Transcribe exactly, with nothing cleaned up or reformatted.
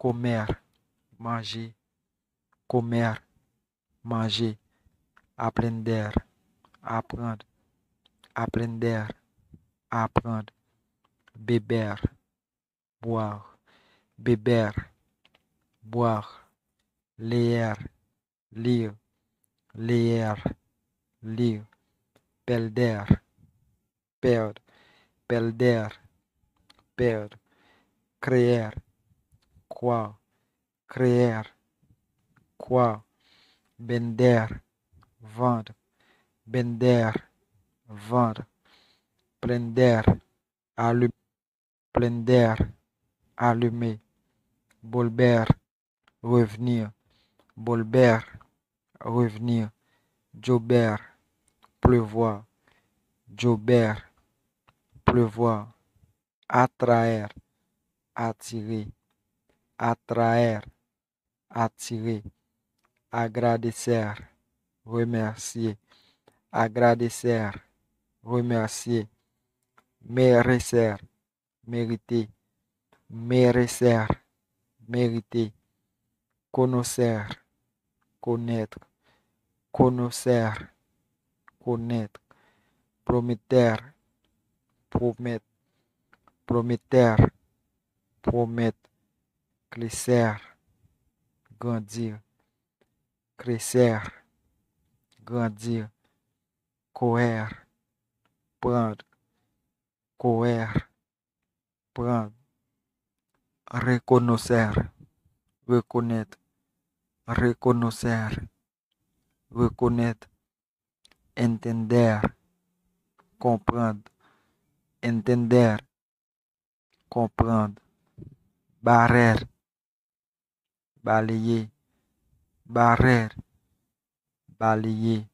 Comer, manger. Comer, manger. Aprender, apprendre. Aprender, apprendre. Beber, boire. Beber, boire. Leer, lire. Leer, lire. Perder, perdre. Perder, perdre. Creer, croire. Creer, croire. Vender, vendre. Vender, vendre. Prender, allumer. Prender, allumer. Volver, revenir. Volver, revenir. Llover, pleuvoir. Llover, pleuvoir. Atraer, attirer. Atraer, attirer. Agradecer, remercier. Agradecer, remercier. Merecer, mériter. Merecer, mériter. Conocer, connaître. Conocer, connaître. Prometer, promettre. Prometer, promettre. Crecer, grandir. Crecer, grandir. Coger, prendre. Coger, prendre. Reconocer, reconnaître. Reconocer, reconnaître. Entender, comprendre. Entender, comprendre. Barrer, balayer. Barrer, balayer.